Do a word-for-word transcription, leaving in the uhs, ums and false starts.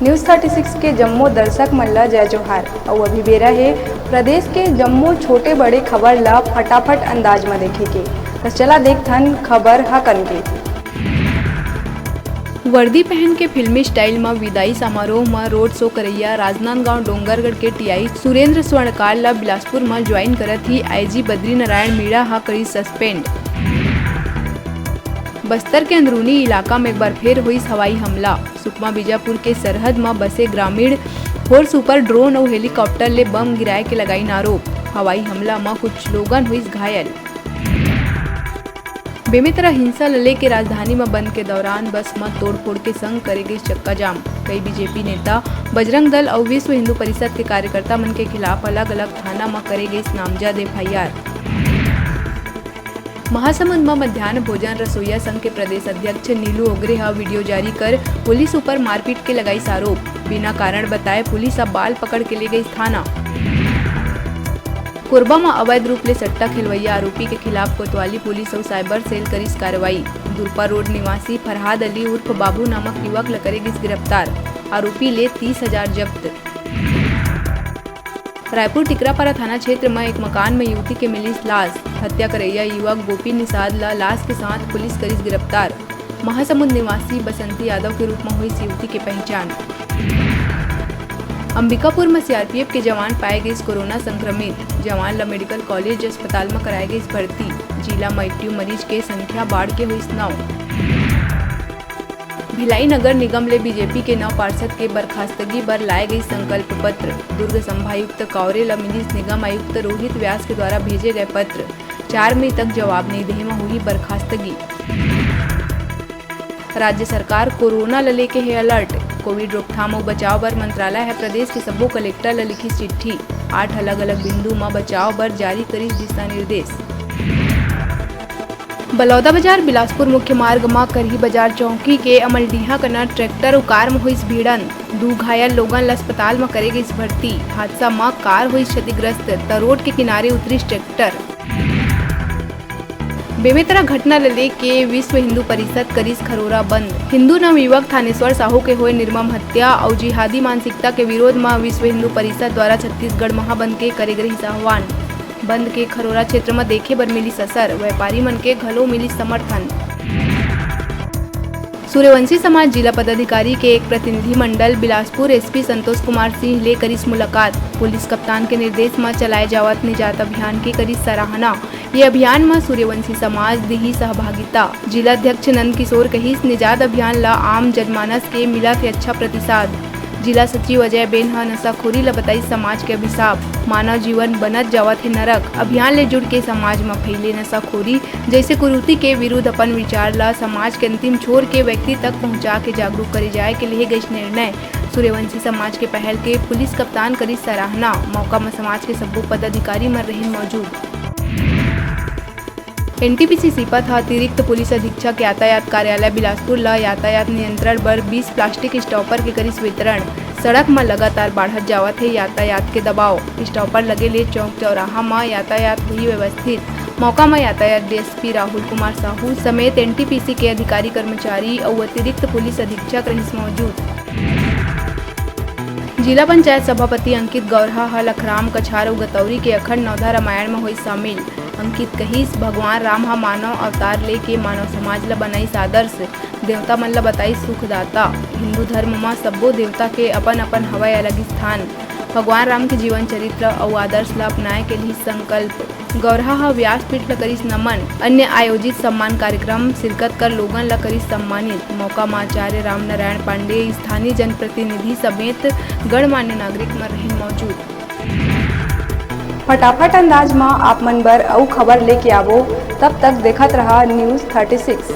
News thirty six के जम्मो दर्शक मन ला जय जोहार। अउ अभी बेरा हे प्रदेश के जम्मो छोटे बड़े खबर ला फटाफट अंदाज म देखे के। त चला देखथन खबर हकन के। वर्दी पहन के फिल्मी style म विदाई समारोह म road show करैया राजनांदगांव डोंगरगढ़ के T I सुरेंद्र स्वर्णकार ल बिलासपुर म join करत ही I G बद्री नारायण मीणा ह करिस suspend। बस्तर के अंदरूनी इलाका म एक बार फेर होइस हवाई हमला। सुकमा बीजापुर के सरहद म बसे ग्रामीण horse ऊपर drone अउ helicopter ले बम गिराए के लगाइन आरोप। हवाई हमला म कुछ लोगन होइस घायल। बेमेतरा हिंसा ल लेके राजधानी म बंद के दौरान बस म तोड़फोड़ के संग करे गइस चक्का जाम। कई B J P नेता, बजरंग दल अउ विश्व हिंदू परिषद के कार्यकर्ता मन के खिलाफ अलग-अलग थाना म करे गइस नामजद F I R। महासमुंद म मध्यान्ह भोजन रसोईया संघ के प्रदेश अध्यक्ष नीलू ओगरे ह video जारी कर पुलिस ऊपर मारपीट के लगाइस आरोप। बिना कारण बताए पुलिस ह बाल पकड़ के ले गइस थाना। कोरबा म अवैध रूप ले सट्टा खेलवइया आरोपी के खिलाफ कोतवाली पुलिस अउ cyber cell करिस कार्रवाई। दुरपा रोड निवासी फरहाद अली उर्फ बाबू नामक युवक ल करे गिस गिरफ्तार। आरोपी ले तीस हजार जब्त। रायपुर टिकरापारा थाना क्षेत्र म एक मकान म युवती के मिलिस लाश। हत्या करइया युवक गोपी निषाद ल लाश के साथ पुलिस करिस गिरफ्तार। महासमुंद निवासी बसंती यादव के रूप म होइस युवती के पहचान। अंबिकापुर म C R P F के जवान पाए गइस कोरोना संक्रमित। जवान ल मेडिकल कॉलेज अस्पताल म कराए गइस भर्ती। जिला म active मरीज के संख्या बाढ़ के होइस नौ। भिलाई नगर निगम ले B J P के नौ पार्षद के बर्खास्तगी बर लाए गइस संकल्प पत्र। दुर्ग संभायुक्त कौरे ल मिलिस निगम आयुक्त रोहित व्यास के द्वारा भेजे गए पत्र। चार मई तक जवाब नइ देहे म होही बर्खास्तगी। राज्य सरकार कोरोना ल लेके हे alert। Covid रोकथाम अउ बचाव बर मंत्रालय ह प्रदेश के सब्बो कलेक्टर ल लिखिस चिट्ठी। आठ अलग-अलग बिंदु म बचाव बर जारी करिस दिशा निर्देश। बलौदाबाजार बिलासपुर मुख्य मार्ग म करही बाजार चौकी के अमलडीहा कना ट्रैक्टर अउ कार म होइस भिड़ंत। दू घायल लोगन ल अस्पताल म करे गइस भर्ती। हादसा म कार होइस क्षतिग्रस्त, त रोड के किनारे उतरिस ट्रैक्टर। बेमेतरा घटना ल लेके विश्व हिंदू परिषद करिस खरोरा बंद। हिंदू नवयुवक थानेश्वर साहू के होए निर्मम हत्या अउ जिहादी मानसिकता के विरोध म विश्व हिंदू परिषद द्वारा छत्तीसगढ़ महाबंद के करे गे रिहिस आह्वान। बंद के खरोरा क्षेत्र म देखे बर मिलिस असर, व्यापारी मन के घलो मिलिस समर्थन। सूर्यवंशी समाज जिला पदाधिकारी के एक प्रतिनिधि मंडल बिलासपुर S P संतोष कुमार सिंह ले करिस मुलाकात। पुलिस कप्तान के निर्देश म चलाए जावत निजात अभियान के करिस सराहना। ये अभियान म सूर्यवंशी समाज दिही सहभागिता। जिला अध्यक्ष नंद किशोर कहिस, निजात अभियान ल आम जनमानस के मिलत हे अच्छा प्रतिसाद। जिला सचिव अजय बेन ह नशाखोरी ल बताइस समाज के अभिशाप, मानव जीवन बनत जावत हे नरक। अभियान ले जुड़ के समाज म फैले नशाखोरी जैसे कुरीति के विरुद्ध अपन विचार ल समाज के अंतिम छोर के व्यक्ति तक पहुंचा के जागरूक करे जाए के लेहे गइस निर्णय। सूर्यवंशी समाज के पहल के पुलिस कप्तान करिस सराहना। मौका म समाज के सब्बो पदाधिकारी मन रहिन मौजूद। N T P C Sipat ह अतिरिक्त पुलिस अधीक्षक यातायात कार्यालय बिलासपुर ल यातायात नियंत्रण बर बीस प्लास्टिक stopper के करिस वितरण। सड़क म लगातार बाढ़त जावत हे यातायात के दबाव। Stopper लगे ले चौक चौराहा म यातायात होही व्यवस्थित। मौका म यातायात D S P Rahul Kumar Sahu समेत N T P C के अधिकारी कर्मचारी अउ अतिरिक्त पुलिस अधीक्षक रहिस मौजूद। जिला पंचायत सभापति अंकित गौरहा ह लखराम, कछार अउ गतौरी के अखंड नवधा रामायण म होइस शामिल। अंकित कहिस, भगवान राम ह मानव अवतार लेके मानव समाज ल बनाइस आदर्श, देवता मन ल बताइस सुखदाता। हिंदू धर्म म सब्बो देवता के अपन-अपन हवय अलग स्थान। भगवान राम के जीवन चरित्र अउ आदर्श ल अपनाए के लिहिस संकल्प। गौरहा ह व्यासपीठ ल करिस नमन। अन्य आयोजित सम्मान कार्यक्रम शिरकत कर लोगन ल करिस सम्मानित। मौका म आचार्य रामनारायण पांडे, स्थानीय जनप्रतिनिधि समेत गणमान्य नागरिक मन रहिन मौजूद। फटाफट अंदाज म आप मन बर अउ खबर लेके आबो, तब तक देखत रहा News thirty six।